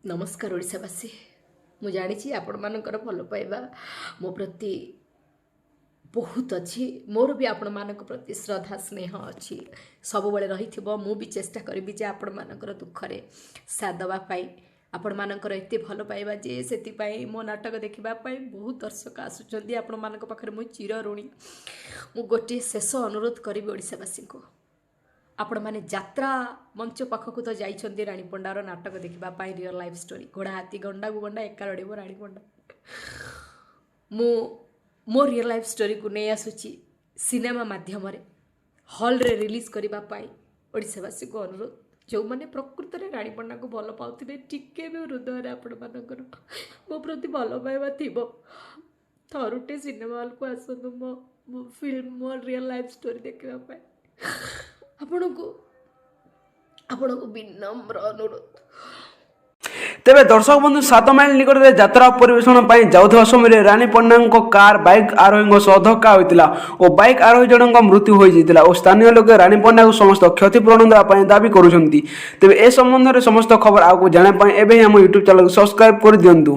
ନମସ୍କାର ଓଡ଼ିଶାବାସୀ। ମୁଁ ଜାଣିଛି ଆପଣମାନଙ୍କର ଭଲ ପାଇବା ମୋ ପ୍ରତି ବହୁତ ଅଛି। ମୋର ବି ଆପଣମାନଙ୍କ ପ୍ରତି ଶ୍ରଦ୍ଧା, ସ୍ନେହ ଅଛି, ସବୁବେଳେ ରହିଥିବ। ମୁଁ ବି ଚେଷ୍ଟା କରିବି ଯେ ଆପଣମାନଙ୍କର ଦୁଃଖରେ ସାଥ ଦେବା ପାଇଁ। ଆପଣମାନଙ୍କର ଏତେ ଭଲ ପାଇବା ଯେ ସେଥିପାଇଁ ମୋ ନାଟକ ଦେଖିବା ପାଇଁ ବହୁତ ଦର୍ଶକ ଆସୁଛନ୍ତି। ଆପଣମାନଙ୍କ ପାଖରେ ମୁଁ ଚିରଋଣୀ। ମୁଁ ଗୋଟିଏ ଶେଷ ଅନୁରୋଧ କରିବି ଓଡ଼ିଶାବାସୀଙ୍କୁ। ଆପଣମାନେ ଯାତ୍ରା ମଞ୍ଚ ପାଖକୁ ତ ଯାଇଛନ୍ତି ରାଣୀ ପଣ୍ଡାର ନାଟକ ଦେଖିବା ପାଇଁ, ରିଅଲ୍ ଲାଇଫ୍ ଷ୍ଟୋରି, ଘୋଡ଼ା ହାତୀ ଗଣ୍ଡାକୁ ଗଣ୍ଡା ଏକା ଲଢ଼ିବ ରାଣୀ ପଣ୍ଡା। ମୁଁ ମୋ ରିଅଲ୍ ଲାଇଫ୍ ଷ୍ଟୋରିକୁ ନେଇ ଆସୁଛି ସିନେମା ମାଧ୍ୟମରେ ହଲ୍ରେ ରିଲିଜ୍ କରିବା ପାଇଁ। ଓଡ଼ିଶାବାସୀଙ୍କୁ ଅନୁରୋଧ, ଯେଉଁମାନେ ପ୍ରକୃତରେ ରାଣୀ ପଣ୍ଡାଙ୍କୁ ଭଲ ପାଉଥିବେ, ଟିକେ ବି ହୃଦୟରେ ଆପଣମାନଙ୍କର ମୋ ପ୍ରତି ଭଲ ପାଇବା ଥିବ, ଥରୁଟେ ସିନେମା ହଲ୍କୁ ଆସନ୍ତୁ ମୋ ମୋ ଫିଲ୍ମ, ମୋ ରିଅଲ୍ ଲାଇଫ୍ ଷ୍ଟୋରି ଦେଖିବା ପାଇଁ। ଆପଣଙ୍କୁ ଆପଣଙ୍କୁ ବିନମ୍ର ଅନୁରୋଧ। ତେବେ ଦର୍ଶକ ବନ୍ଧୁ, 7 ମାଇଲ ନିକଟରେ ଯାତ୍ରା ପରିବେଷଣ ପାଇଁ ଯାଉଥିବା ସମୟରେ ରାଣୀ ପଣ୍ଡାଙ୍କ କାର୍ ବାଇକ୍ ଆରୋହୀଙ୍କ ସହ ଧକ୍କା ହୋଇଥିଲା ଓ ବାଇକ୍ ଆରୋହୀ ଜଣଙ୍କ ମୃତ୍ୟୁ ହୋଇଯାଇଥିଲା ଓ ସ୍ଥାନୀୟ ଲୋକେ ରାଣୀ ପଣ୍ଡାକୁ ସମସ୍ତ କ୍ଷତିପୂରଣ ଦେବା ପାଇଁ ଦାବି କରୁଛନ୍ତି। ତେବେ ଏ ସମ୍ବନ୍ଧରେ ସମସ୍ତ ଖବର ଆଗକୁ ଜାଣିବା ପାଇଁ ଏବେ ହିଁ ଆମ ୟୁଟ୍ୟୁବ୍ ଚ୍ୟାନେଲକୁ ସବସ୍କ୍ରାଇବ୍ କରିଦିଅନ୍ତୁ।